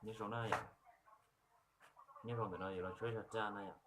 Nyob zoo na yom, nyob zoo ntawm no yus los tshuab ib zaj raj na yom.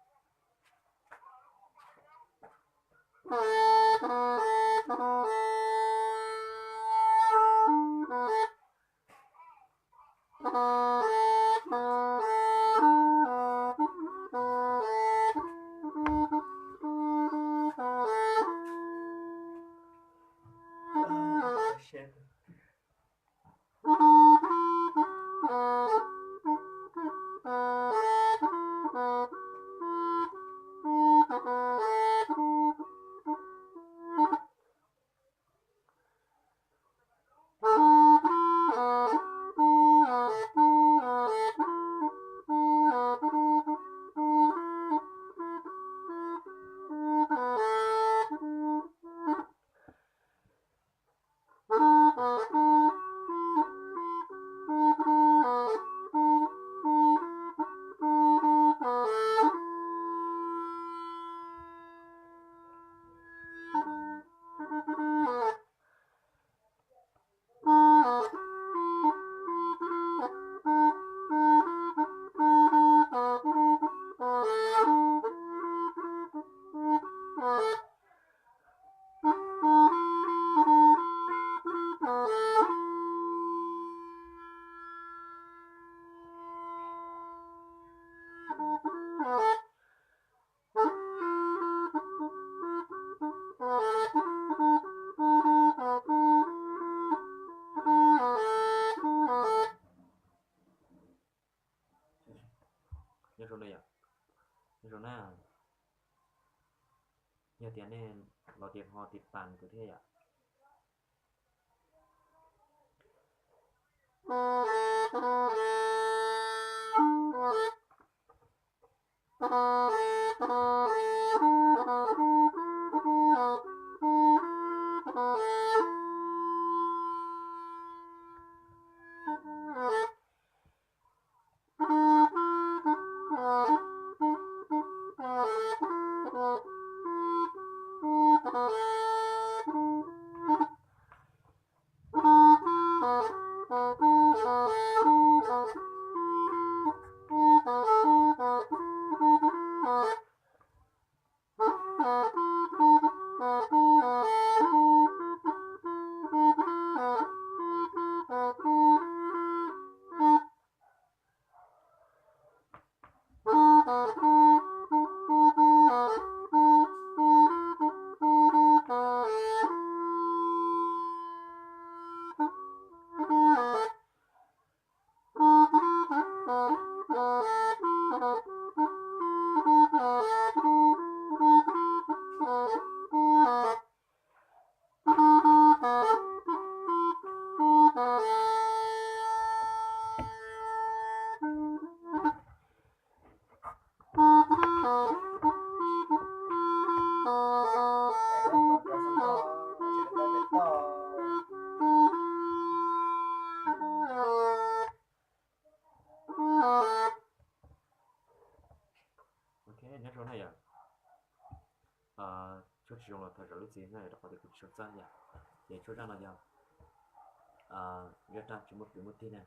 Nyob zoo na yom, nyob zoo na, yog tias nej los ces ho tiv tas kuv thiab yom. Ok, nyob zoo na yom. Tshuab tsis zoo los thov zam lub txim na, rau qhov tias kuv tsis tshua txawj yom. Ces tshuab zaj no yog zaj raj tsis muaj kwv muaj tij na.